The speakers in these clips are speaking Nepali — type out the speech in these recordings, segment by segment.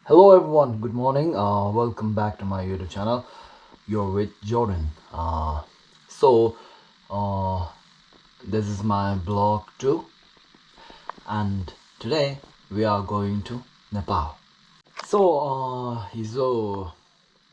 Hello everyone, good morning. Welcome back to my YouTube channel. You're with Jordan. So this is my blog too, and today we are going to Nepal. So हिजो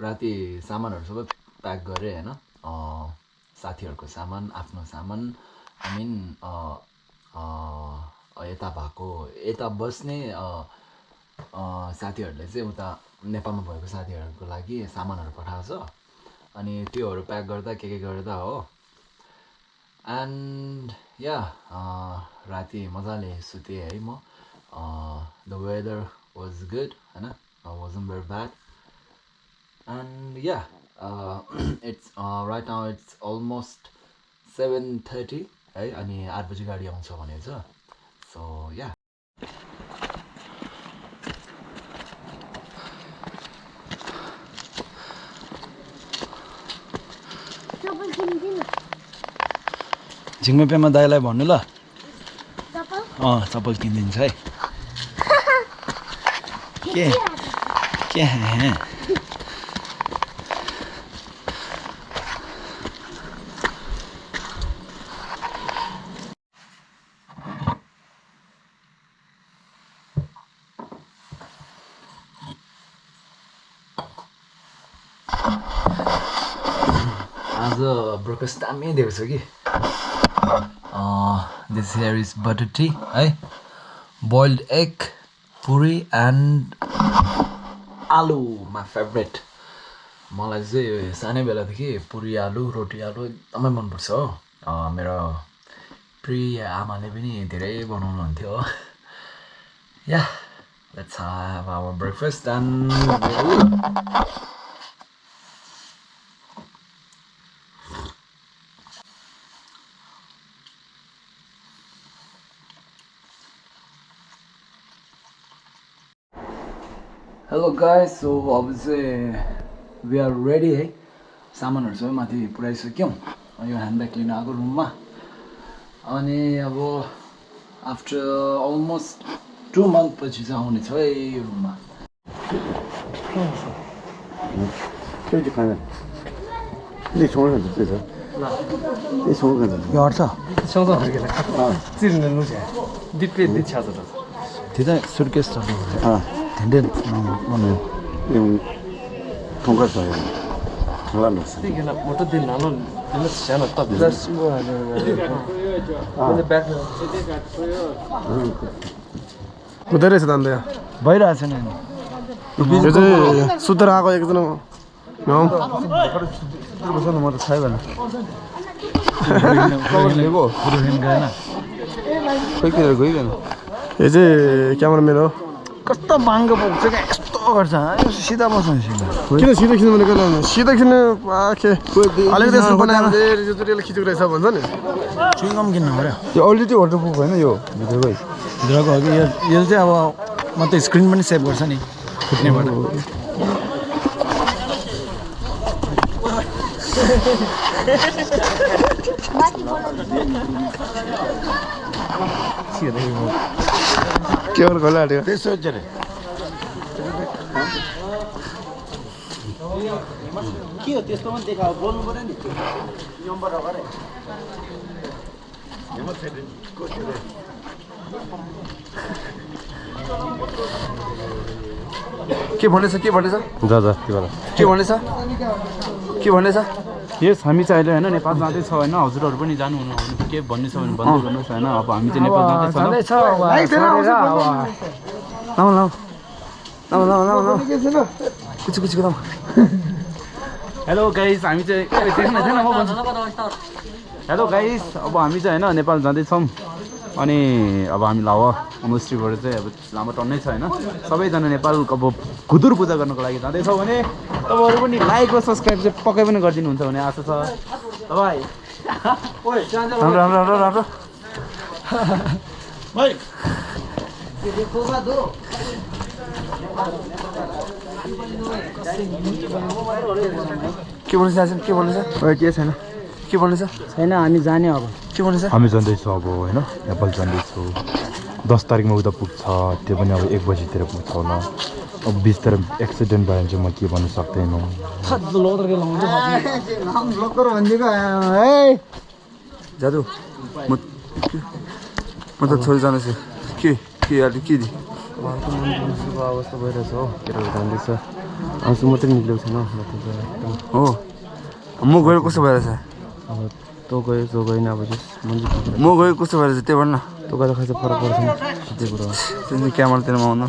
राति सामानहरू सबै प्याक गरेँ हैन, साथीहरूको सामान, आफ्नो सामान, आई मिन यता बस्ने साथीहरूले चाहिँ उता नेपालमा भएको साथीहरूको लागि सामानहरू पठाएको छ, अनि त्योहरू प्याक गर्दा के गर्दा हो। एन्ड या राति मजाले सुतेँ है म। द वेदर वाज गुड हैन, wasn't very bad. And yeah it's right now it's almost 7:30 है, अनि 8 बजी गाडी आउँछ भनेको छ। सो या झिङमेपेमा दाइलाई भन्नु ल, चप्पल किनिदिन्छ है। के आज ब्रेकफास्ट दामी दिएको छ कि। This here is butter tea है, बोइल्ड एग, पुरी एन्ड आलु, माई फेभरेट। मलाई चाहिँ सानै बेलादेखि पुरी आलु, रोटी आलु एकदमै मनपर्छ हो। मेरो प्रिय आमाले पनि धेरै बनाउनुहुन्थ्यो हो। Yeah let's have our breakfast and hello guys. So अब चाहिँ वी आर रेडी है, सामानहरू सबै माथि पुऱ्याइसक्यौँ। यो ह्यान्डब्याग लिन आएको रुममा, अनि अब आफ्टर अलमोस्ट 2 मन्थ पछि चाहिँ आउने छ है यो रुममा। सुर्केस हुँदै रहेछ त अन्त भइरहेछ नि। यो चाहिँ सुतेर आएको एकजना म त छैन गएन। यो चाहिँ क्यामेराम्यान हो। कस्तो बाङ्गो पुग्छ क्या, यस्तो गर्छ सिधा बस्छ। किन सिधै खिच्नु भनेको? सिधै खिच्नु अलिकति यसो बनाएर खिचेको रहेछ भन्छ नि। चुइङगम किन्नु पऱ्यो। यो अलरेडी वाटरप्रुफ होइन, यो भित्रको हो कि यो चाहिँ अब म त स्क्रिन पनि सेभ गर्छ नि फुट्नेबाट। के गर्नु खोला हाल्यो त्यसो चाहिँ के हो त्यस्तो पनि देखाऊ, बोल्नु पऱ्यो नि। के भन्दैछ के भन्दैछ यस हामी चाहिँ अहिले होइन नेपाल जाँदैछ होइन, हजुरहरू पनि जानु हुनु के भन्ने छ भने भन्दै गर्नुहोस् होइन। अब हामी चाहिँ नेपाल जाँदैछ। हेलो गाइस, हामी चाहिँ देख्न थिएन म भन्छु। हेलो गाइस, अब हामी चाहिँ होइन नेपाल जाँदैछौँ, अनि अब हामी लावा होमस्टेबाट चाहिँ अब लामो टन्नै छ होइन। सबैजना नेपाल अब खुदुर पूजा गर्नको लागि जाँदैछौँ भने तपाईँहरू पनि लाइक र सब्सक्राइब चाहिँ पक्कै पनि गरिदिनुहुन्छ भन्ने आशा छ। तपाईँ राम्रो के भन्दैछ के छैन के भन्दैछ? छैन, हामी जाने अब। के भन्दैछ? हामी जाँदैछौँ अब होइन, नेपाल जाँदैछौँ। 10 तारिकमा उता पुग्छ त्यो पनि अब 1 बजीतिर पुग्छ होला अब 20 तिर एक्सिडेन्ट भयो भने चाहिँ म के भन्न सक्दैन जादु म त छोरी जानुहोस् के अलि के अवस्था भइरहेछ हो केटाहरू जाँदैछ आउँछु मात्रै निक्लेको छैन हो म गएर कस्तो भइरहेछ अब तँ गयो जो गएन अब म गयो कस्तो भइरहेछ त्यो भन्न तँ गएर खास फरक पर्दैन त्यो कुरो त्यही क्यामरातिरमा आउनु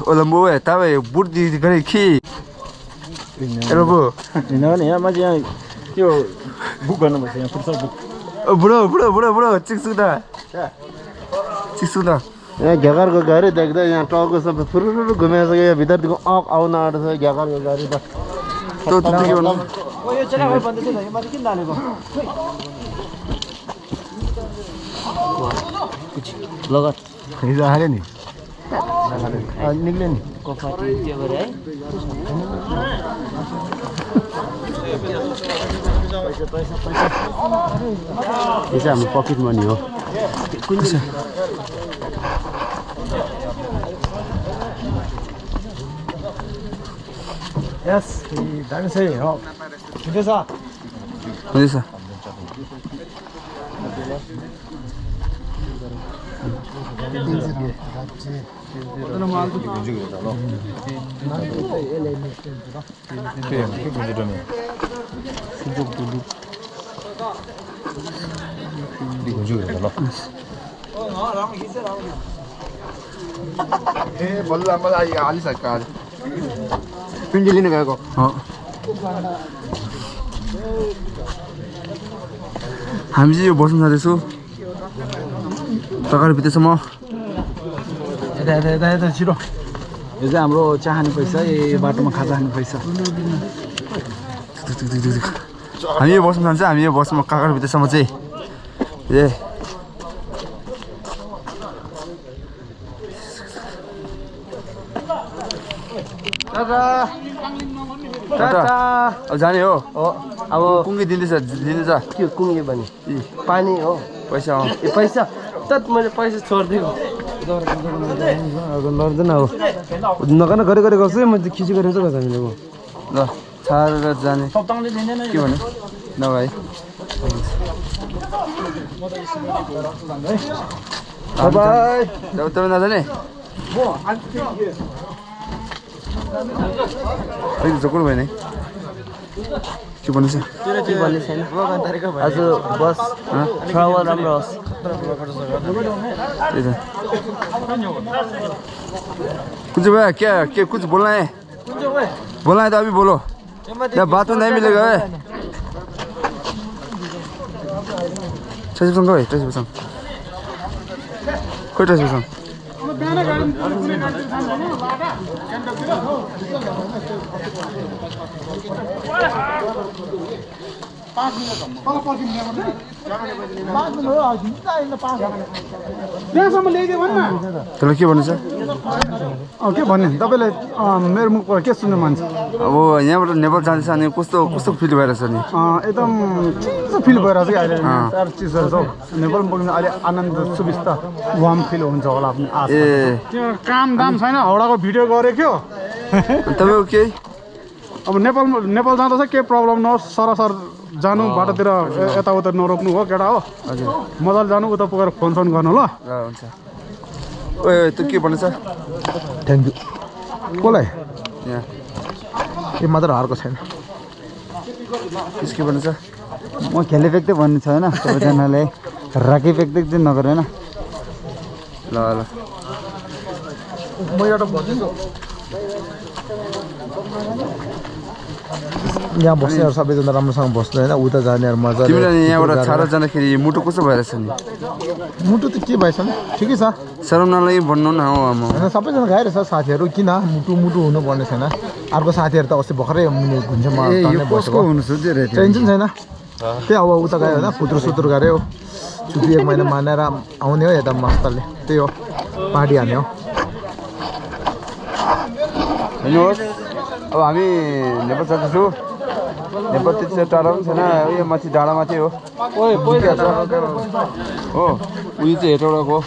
ओला म तपाईँ बुट दिदी गरे के हेलो बु होइन भने यहाँ मान्छे यहाँ त्यो बुक गर्नुपर्छ यहाँ फुर्सद बुक बुढो बुढो बुढो बुढो चिक्छु त यहाँ घ्याकारको गाडी देख्दा यहाँ टाउको सबै फुरुरु घुमेको छ यहाँ भित्रदेखि आउन आँटेको छ घ्याकारको गाडी त के भन्नु लगात हिजो हाल्यो नि निक्ल्यो नि यो चाहिँ हाम्रो पकेट मनी हो यस दामी छ हो ठिकै छ हुँदैछ बल्ल मलाई हालिसक्यो आज पिन्डी लिन गएको हामी चाहिँ यो बस्नु जाँदैछु तकारी भित्रसम्म यता छिटो यो चाहिँ हाम्रो चिया खाने पैसा यो बाटोमा खाजा खाने पैसा हामी यो बस्नु जान्छ हामी यो बसमा काकर भित्रसम्म चाहिँ ए अब जाने हो अब कुङ्गी दिँदैछ के कुङ्गे भने पानी हो पैसा ए पैसा तत मैले पैसा छोडिदिएको नर्दैन अब नगर्न गरे गर्छु है मैले खिची गरेर चाहिँ हामीले ल छाडेर जाने के भन्नु नभए बाई तपाईँ नजाने झोकुर भयो नि के भन्नु छ आज बस ट्राभल राम्रो होस् त्यही त कुछ भैया क्या कुछ बोलना है तो अभी बोलो या बात में नहीं मिलेगा है ट्रेस बसंग कोई ट्रेस बसंग त्यसलाई के भन्नु छ के भन्ने तपाईँलाई मेरो मुखबाट के सुन्नु मन छ अब यहाँबाट नेपाल जाँदैछ अनि कस्तो फिल भइरहेछ नि एकदम चिसो फिल भइरहेछ कि अहिले साह्रो चिसो छ नेपालमा पुग्नु अहिले आनन्द सुविस्ता वार्म फिल हुन्छ होला आफ्नो आशा त्यो काम दाम छैन हाउडाको भिडियो गरेको तपाईँको केही अब नेपाल जाँदा चाहिँ केही प्रब्लम नहोस् सरासर जानु बाटोतिर यताउता नरोक्नु हो केटा हो मजाले जानु उता पुगेर फोन गर्नु ल हुन्छ ओए त्यो के भन्नु छ थ्याङ्क यू कसलाई यहाँ यो मात्र हारको छैन के भन्नु छ म खेले व्यक्ति भन्ने छ होइन सबैजनाले राखी व्यक्ति चाहिँ नगर होइन ल म एउटा भन्छु यहाँ बस्नेहरू सबैजना राम्रोसँग बस्नु होइन उता जानेहरू मजा तिमीलाई यहाँबाट छाडा जाँदाखेरि मुटु कस्तो भइरहेछ नि मुटु त के भएछ नि ठिकै छ शरम नलागि भन्नु न हो होइन सबैजना गइरहेछ साथीहरू किन मुटु हुनुपर्ने छैन अर्को साथीहरू त अस्ति भर्खरै घुम्छमा टेन्सन छैन त्यही अब उता गयो होइन फुत्रुसुत्रु गऱ्यो छुट्टी 1 महिना मानेर आउने हो यता मस्तले त्यही हो पार्टी हान्ने हो हेर्नुहोस् अब हामी नेपाल जाँदैछु नेपाल त्यति टाढा पनि छैन यो माथि डाँडामाथि हो हो उयो चाहिँ हेटौडाको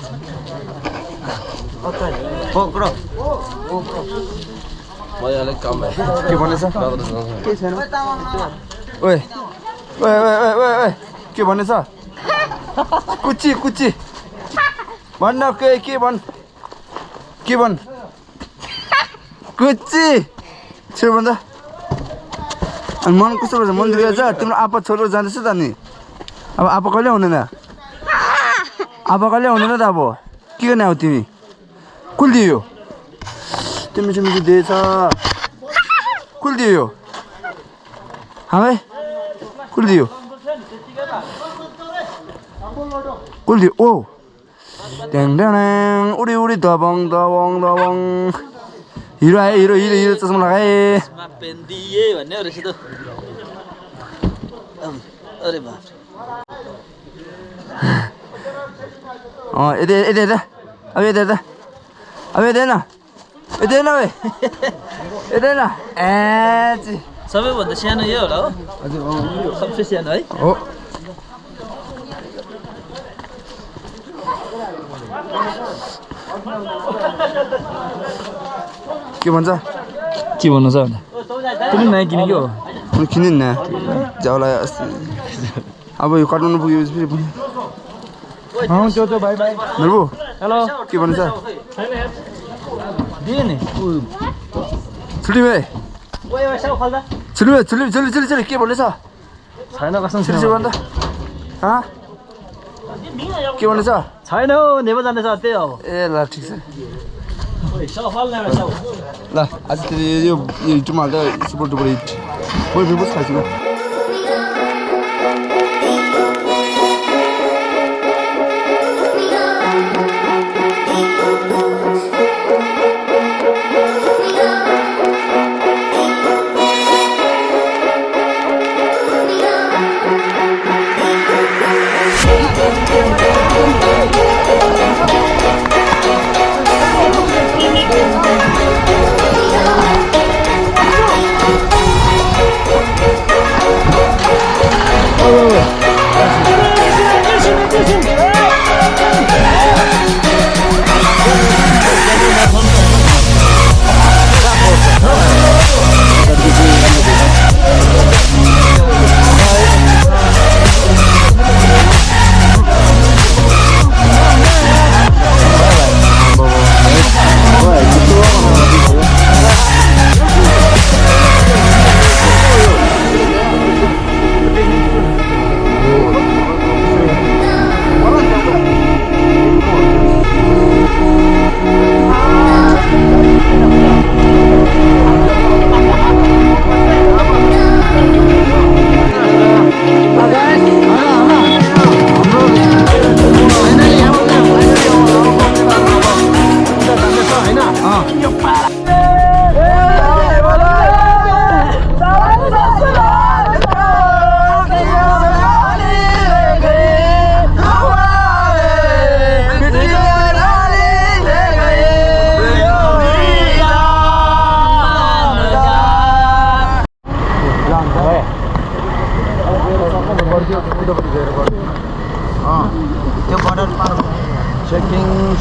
के भनेछ के छैन ओए ओए ओए ओए ओए के भनेछ कुच्ची कुच्ची भन्न के भन् कुच्ची छिर भन्दा अनि मन कस्तो रहेछ मन दुखेको छ तिम्रो आपा छोडेर जाँदैछ त नि अब आपा कहिले हुँदैन त अब के गर्ने अब तिमी कुल दियो तिमी मिठो दिएछ कुल दियो हामी कुल दियो ओ ट्याङ ट्याङ उडी उडी दबङ हिरो आयो हिरो चस्मा लगाए भन्ने रहेछ त अरे बाप यता अब यता सबैभन्दा सानो यो होला हो सबसे सानो है हो के भन्छ के भन्नु छ तिमी नयाँ किनेको हो किने न जाउलाई अस्ति अब यो काठमाडौँ पुगेपछि फेरि पनि भाइ हेलो के भन्छ दिए नि छुट्टी भाइ छुट्टी के भन्दैछ छैन कसम भन्दा के भन्दैछ छैन हौ नेपाल जाँदैछ त्यही हो ए ल ठिक छ ल आज यो युट्युबमा हाल्दा सुपर डुपर हिट म Bibas खाइछु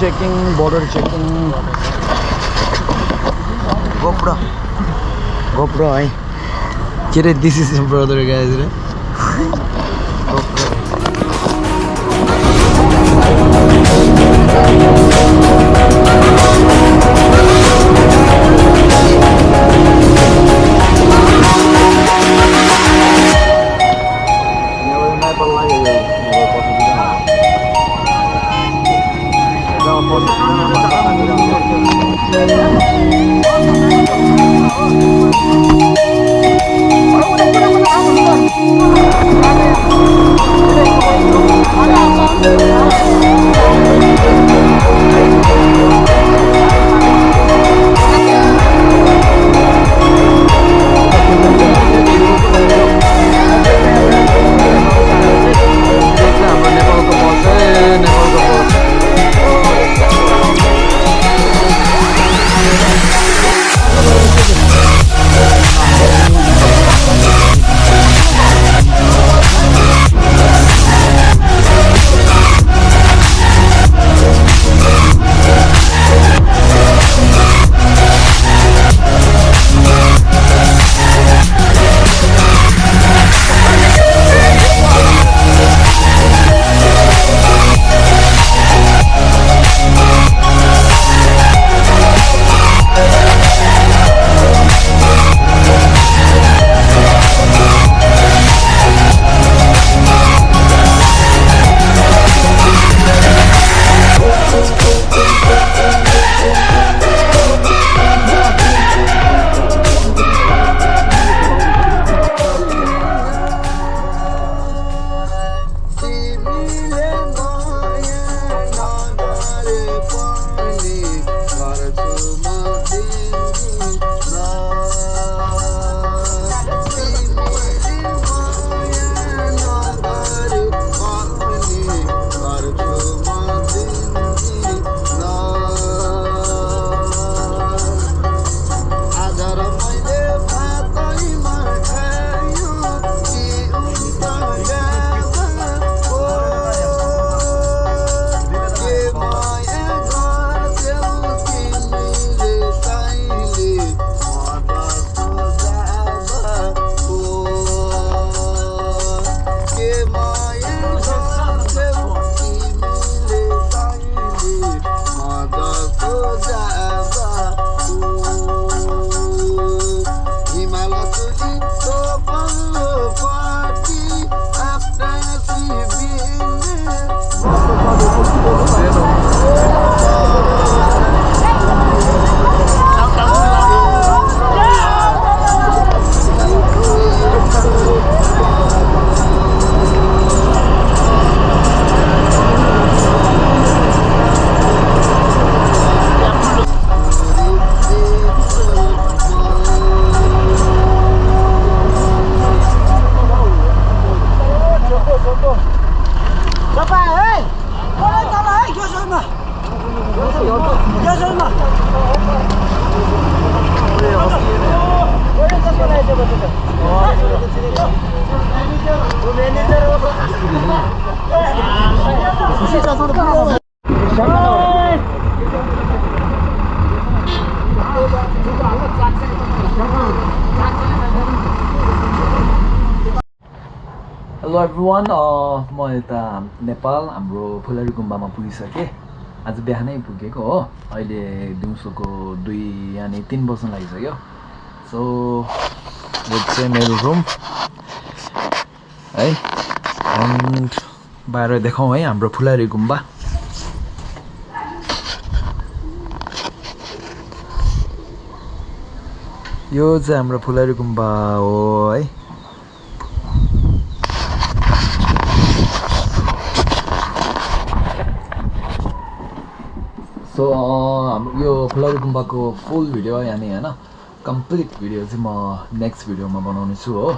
checking border checking GoPro hai kira this is your brother guys right Hello everyone, म यता नेपाल हाम्रो फुलरी गुम्बामा पुगिसकेँ। आज बिहानै पुगेको हो। अहिले दिउँसोको 2 यानि 3 बज्न लागिसक्यो। सो यो चाहिँ मेरो रुम है। एन्ड बाहिर देखाउँ है हाम्रो फुलरी गुम्बा। यो चाहिँ हाम्रो फुलरी गुम्बा हो है। सो हाम्रो यो फुलरी गुम्बाको फुल भिडियो यानि हैन कम्प्लिट भिडियो चाहिँ म नेक्स्ट भिडियोमा बनाउने छु हो।